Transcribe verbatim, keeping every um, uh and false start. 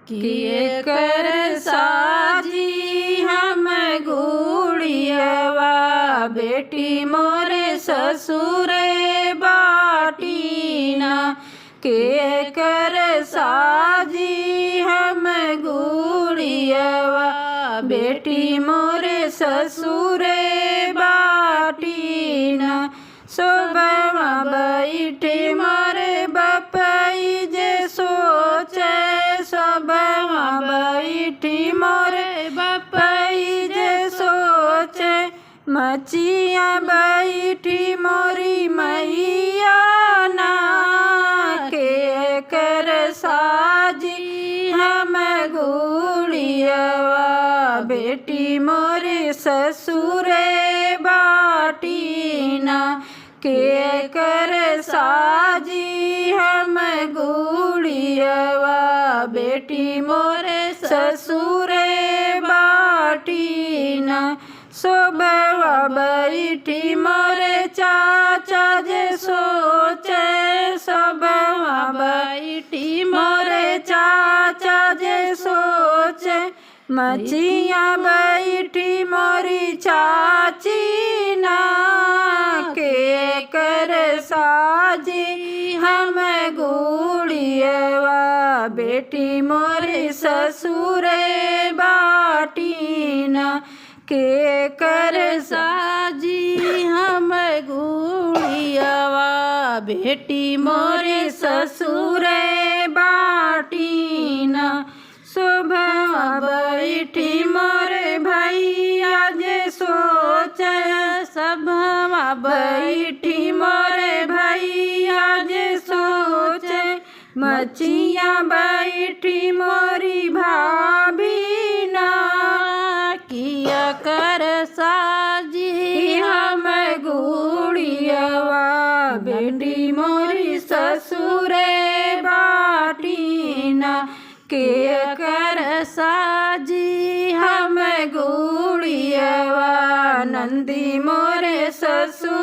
केकर साजी हम गुड़ियवा, बेटी मोरे ससुरे बाटी ना। केकर साजी हम गुड़ियवा, बेटी मोरे ससुरे बाटी ना। सोभवा बैठी मोरे बपई जे सोचे, सोभवा बैठी मोरे बपई जे सोचे। मचिया बैठी मोरी मैया ना, केकर साजी हम गुड़ियवा, बेटी मोरे ससुरे बाटी ना। केकर साजी हम गुड़ियवा, बेटी मोरे ससुरे बाटी ना। सोभवा बैठी मोरे चाचा जे सोचे, सोभवा बैठी मोरे चाचा जे सोचे। मचिया बैठी मोरी चाची ना, केकर साजी हम गुड़ियवा, बेटी मोरी ससुरे बाटी ना। केकर साजी हम गुड़ियवा, बेटी मोरे ससुरे बाटी ना। सोभवा बैठी मोरे भैया जे सोचे, सोभवा बैठी मोरे भैया जे सोचे। मचिया बैठी मोरी भाभी ना, केकर साजी हम गुड़ियवा, बेटी मोरी ससुरे बाटी ना। केकर साजी हम गुड़ियवा, नंदी मोरे ससुर